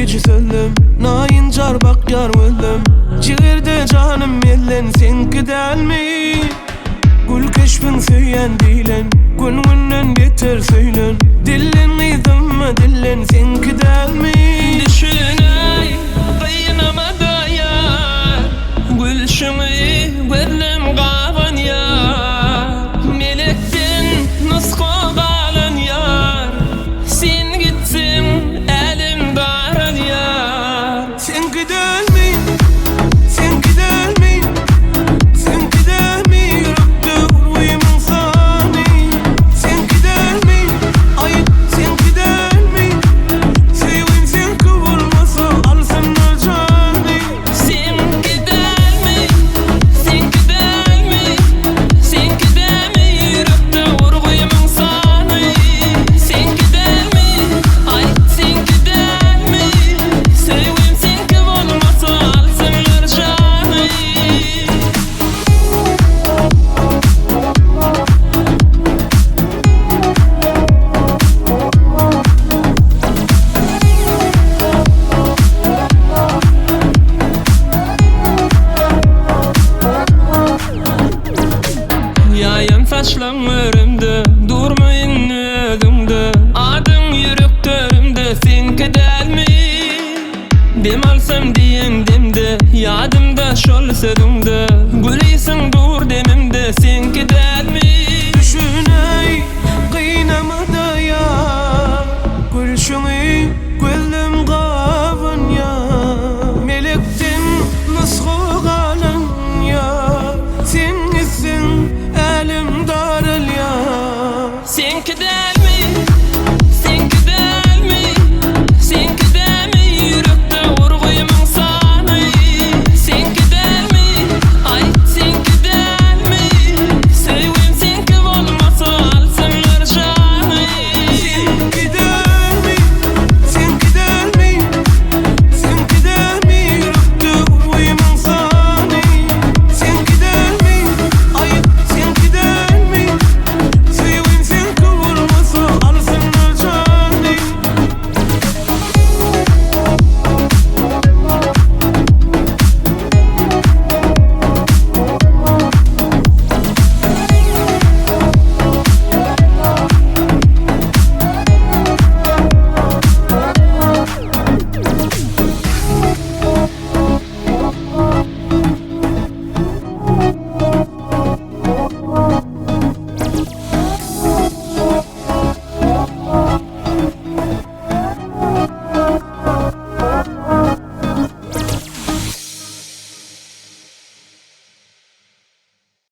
Süýji sözlem, naýynjar bakýar gözlem Jigerde janym mellen seňki dälmi? Gül keşbiň söýen diýlen, Gün-günden beter söýlen Dillen gyzymma dillen seňki dälmi? Düşünäý, gynamada ýar, Gülşüňi gözlem gabanýar. Melekden nusga galan ýar, Sen gitseň älem daralýar. Seňki dälmi? Seňki dälmi? Seňki dälmi ýürekde urgymyň sany? Seňki dälmi? Aýt, seňki dälmi? Söýgim seňki bolmasa alsynlar jany. Seňki dälmi? Seňki dälmi? Seňki dälmi ýürekde urgymyň sany? Seňki dälmi? Aýt, seňki dälmi? Söýgim seňki bolmasa alsynlar jany. Ýaýan saçlaň örümde, Durma indi özüňde, Adyň ýürek törümde, Seňki dälmi? Dem alsam diýen demde, Ýadymda şol sözüňde, Gülisiň dur demimde, Seňki dälmi? Düşünäý, gynamada ýar, Gülşüňi gözlem gabanýar. Melekden nusga galan ýar, Sen gitseň älem daralýar. Seňki dälmi?